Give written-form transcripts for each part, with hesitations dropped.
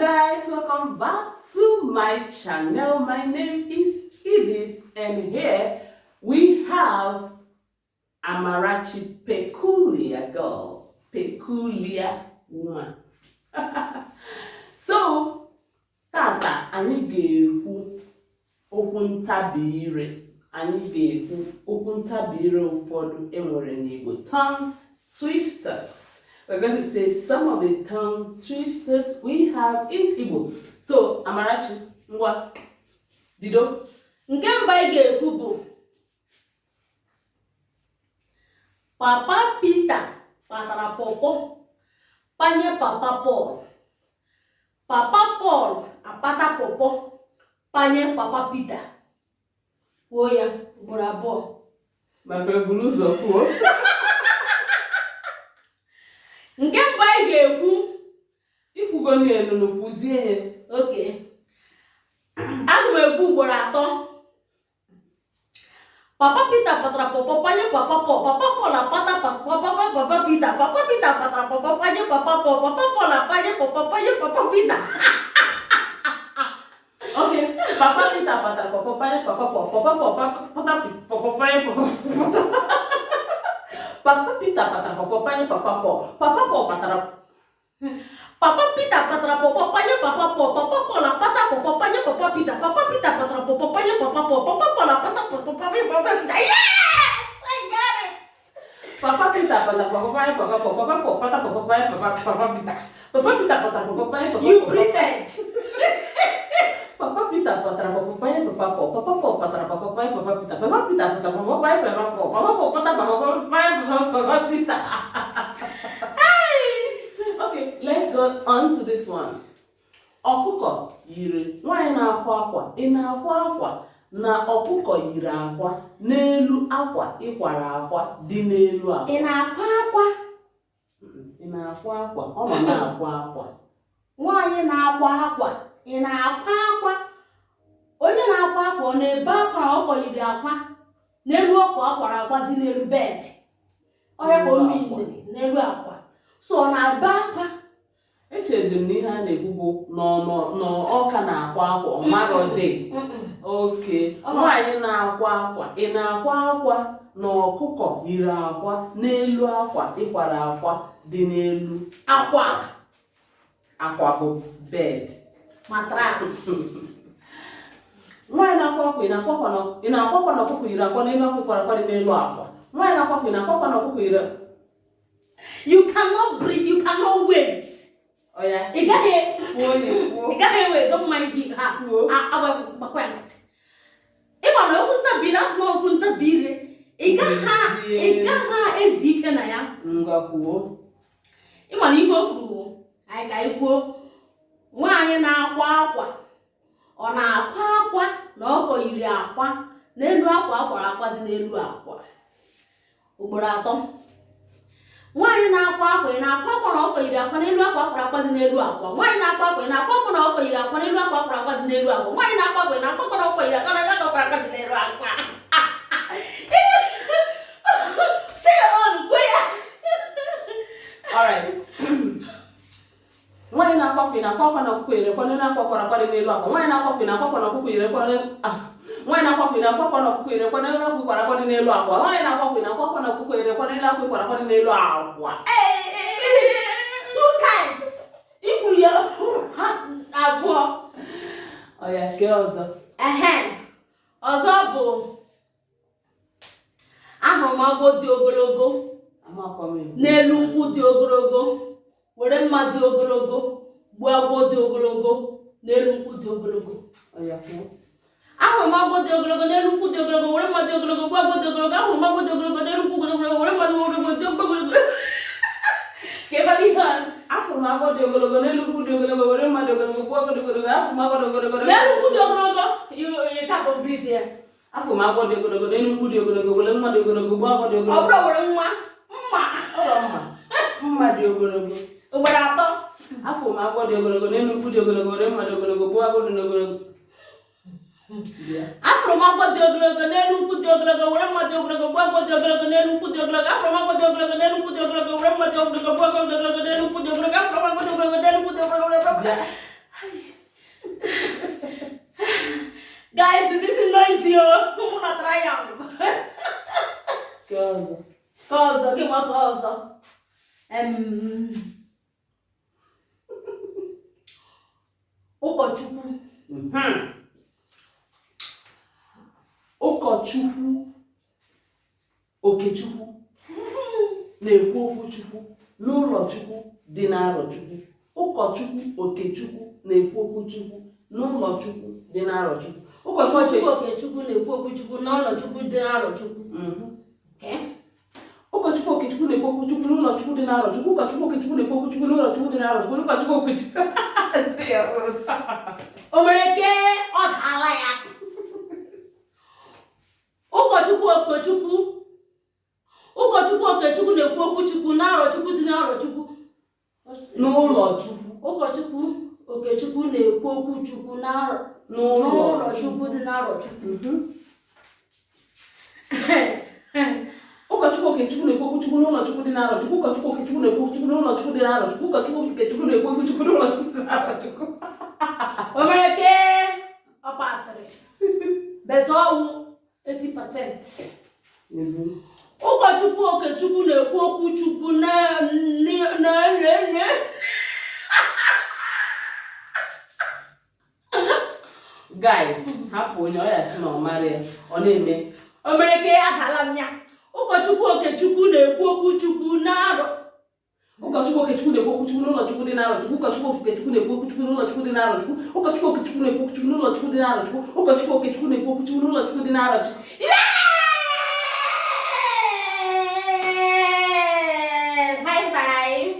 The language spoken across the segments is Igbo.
Guys, welcome back to my channel. My name is Edith and here we have Amarachi, peculiar girl, peculiar woman. So tata anyị ga-ekwu okwu ntabi ire. Anyị ga-ekwu okwu ntabi ire ụfọdụ enwere n'Igbo. Tongue twisters. We're going to say some of the tongue twisters we have in Igbo. So Amarachi, ngwa, bido. Nke mbụ anyị ga-ekwu bụ Papa Peter patara pọpọ panye Papa Paul. Papa Paul apata pọpọ panye Papa Peter. Kwuo ya ugboro abụọ. My friend, buru ụzọ kwuo. Nke mbụ anyị ga-ekwu. Ikwugo n'elu, kwuzie ya. Okay, aga m ekwu ugboro atọ. Papa Peter patara pọpọ panye Papa Paul. Papa Paul apata papa Papa Peter. Papa Peter patara pọpọ panye Papa Paul. Papa Paul apanye pọpọ panye Papa Peter. Okay, Papa Peter patara pọpọ panye Papa Paul. Papa Paul pata pọpọ panye Papa Papa Peter patara pọpọ panye Papa Paul. Papa Paul patara Papa Peter patara pọpọ panye Papa Paul. Papa Paul apata pọpọ panye Papa Peter. Papa Peter patara pọpọ panye Papa Paul. Papa Paul apata pọpọ panye Papa Peter. Yes! I got it! Papa Peter patara pọpọ panye Papa Paul. Papa Paul pata pọpọ panye Papa Papa Peter. Papa Peter patara pọpọ panye Papa You Paul. breathed. Papa Peter patara pọpọ panye Papa Paul. Papa Paul patara pọpọ panye Papa Peter. Papa Peter patara pọpọ panye Papa Paul. Papa Paul pata pọpọ panye Papa Papa Peter. Okay, let's go on to this one. Ọkụkọ yiri nwaanyị na-akwa akwa. Ị na-akwa akwa na ọkụkọ yiri akwa n'elu akwa ịkwara akwa dị n'elu akwa. Ị na-akwa akwa? Ị na-akwa akwa? Ọ nọ na-akwa akwa. Nwaanyị na-akwa akwa. Ị na-akwa akwa? Onye na-akwa akwa ọ na-ebe akwa na ọkụkọ yiri akwa n'elu akwa akwara akwa dị n'elu bed? Ọ ya ka o meaniri, n'elu akwa. So ọ na-ebe akwa. Echedị m na ihe a na-ekwu bụ n'ọka na-akwa akwa, ọ marọ dị. Okay, nwaanyị na-akwa akwa, ị na-akwa akwa na ọkụkọ yiri akwa n'elu akwa ịkwara akwa dị n'elu akwa. Akwa bụ bed. Mattress. Nwaanyị na-akwa akwa, ị na-akwa akwa na ị na-akwa akwa na ọkụkọ yiri akwa n'elu akwa ịkwara akwa dị n'elu akwa. Nwaanyị na-akwa akwa, ị na-akwa akwa na ọkụkọ yiri You cannot breathe, you cannot wait. Oya. Ị gaghị Kwuo onye kwuo. Ị gaghị ewe, don't mind him. Ha. Kwuo. Agbakwa ya nkịtị. Ị ma na okwu ntabi ire, asị na okwu ntabi ire, ị gaghị ezu ike na ya. Ngwa, kwuo. Ị ma na ihe o kwuru bụ anyị ka anyị kwuo, nwaanyị na-akwa akwa, ọ na-akwa akwa na ọkọ yiri akwa n'elu akwa akwara akwa dị n'elu akwa? Ugboro atọ. Nwaanyị na-akwa akwa, ị na-akwa akwa na ọkọ yiri akwa n'elu akwa akwara akwa dị n'elu akwa? Nwaanyị na-akwa akwa, ị na-akwa akwa na ọkọ yiri akwa n'elu akwa akwara akwa dị n'elu akwa? Nwaanyị na-akwa akwa, ị na-akwa akwa na ọkọ yiri akwa n'elu akwa akwara akwa dị n'elu akwa? Say your own, kwuo ya. Alright. Nwaanyị na-akwa akwa, ị na-akwa akwa na ọkụkọ yiri akwa n'elu akwa akwara akwa dị n'elu akwa? Nwaanyị na-akwa akwa, ị na-akwa akwa na ọkụkọ yiri akwa n'elu ah. Nwaanyị na-akwa akwa, ị na-akwa akwa na ọkụkọ yiri akwa n'elu akwa ịkwara akwa dị n'elu akwa? Nwaanyị na-akwa akwa, ị na-akwa akwa na ọkụkọ yiri akwa n'elu akwa ịkwara akwa dị n'elu akwa? Two times i kwuru ya abụọ. Oya, nke ọzọ. Ehe, ọzọ bụ, ahụrụ m agwọ dị ogologo Amakwa m ekwu. N'elu nkwụ dị ogologo, were mma dị ogologo gbuo agwọ dị ogologo n'elu nkwụ dị ogologo. Oya, kwuo. Ahụrụ m agwọ dị ogologo n'elu nkwụ dị ogologo, were mma dị ogologo gbuo agwọ dị ogologo. Ahụrụ m agwọ dị ogologo n'elu nkwụ dị ogologo, were mma dị ogologo dị ogologo ka ebe ihe a. Afụrụ m agwọ dị ogologo n'elu nkwụ dị ogologo, were mma dị ogologo gbuo agwọ dị ogologo. Afụrụ m agwọ dị ogologo n'elu nkwụ dị ogologo. You can complete ya. Afụrụ m agwọ dị ogologo n'elu nkwụ dị ogologo, were mma dị ogologo gbuo agwọ dị Ọ ogologo. bụrụ were nwa mma. Ọrọ mma, mma dị ogologo. Ugboro atọ. Afụrụ m agwọ dị ogologo n'elu nkwụ dị ogologo, were mma dị ogologo gbuo agwọ dị ogologo. Bịa. Afụrụ m agwọ dị ogologo n'elu nkwụ dị ogologo, were mma dị ogologo gbuo agwọ dị ogologo n'elu nkwụ dị ogologo. Afụrụ m agwọ dị ogologo n'elu nkwụ dị ogologo, were mma dị ogologo gbuo agwọ dị ogologo n'elu nkwụ dị ogologo. Afụrụ m agwọ dị ogologo n'elu nkwụ dị ogologo, were mma Bịa. Guys, this is noisy o. Mụ na try am. Nke ọzọ. Ka ọzọ, gị nwa ka ọzọ. Ụkọchukwu. Ụkọchukwu Okechukwu na-ekwu okwu Chukwu n'ụlọ Chukwu dị n'Arọchukwu. Ụkọchukwu Okechukwu na-ekwu okwu Chukwu n'ụlọ Chukwu dị n'Arọchukwu. Ụkọchukwu Okechukwu na-ekwu okwu Chukwu n'ụlọ Chukwu dị n'Arọchukwu. Okay. Ụkọchukwu Okechukwu na-ekwu okwu Chukwu n'ụlọ Chukwu dị n'Arọchukwu. Ụkọchukwu Okechukwu na-ekwu okwu Chukwu n'ụlọ Chukwu dị n'Arọchukwu. Ụkọchukwu Okechukwu. O mere ke ọ daala ya. Ụkọchukwu Okechukwu Ụkọchukwu Okechukwu na-ekwu okwu Chukwu n'Arọchukwu dị n'Arọchukwu. N'ụlọ Chukwu. Ụkọchukwu Okechukwu na-ekwu okwu Chukwu N'ụlọ n'ụlọ Chukwu dị n'Arọchukwu. Ụkọchukwu Okechukwu na-ekwu okwu Chukwu n'ụlọ Chukwu dị n'Arọchukwu. Ụkọchukwu Okechukwu na-ekwu okwu Chukwu n'ụlọ Chukwu dị n'Arọchukwu. Ụkọchukwu Okechukwu na-ekwu okwu Chukwu n'ụlọ Chukwu dị n'Arọchukwu. O mere ke ọ pasịrị. But ọwụ 80%. Ezi. Ụkọchukwu Okechukwu na-ekwu okwu Chukwu na na na na Guys, hapụ onye ọ ya sị na ọ mara ya, ọ na-eme. O mere ke adala m ya. Ụkọchukwu Okechukwu na-ekwu okwu Chukwu n'arọ. Ụkọchukwu Okechukwu na-ekwu okwu Chukwu n'ụlọ Chukwu dị n'Arọchukwu. Ụkọchukwu Okechukwu na-ekwu okwu Chukwu n'ụlọ Chukwu dị n'Arọchukwu. Ụkọchukwu Okechukwu na-ekwu okwu Chukwu n'ụlọ Chukwu dị n'Arọchukwu. Ụkọchukwu Okechukwu na-ekwu okwu Chukwu n'ụlọ Chukwu dị n'Arọchukwu. Yes! High five!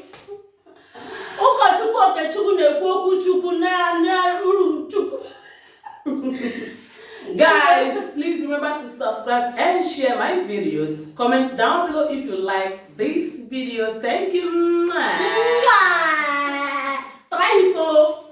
Ụkọchukwu Okechukwu na-ekwu okwu Chukwu na na uru Chukwu. Guys, please remember to subscribe and share my videos. Comment down below if you like this video. Thank you. Mwah. Mwah! Try it o.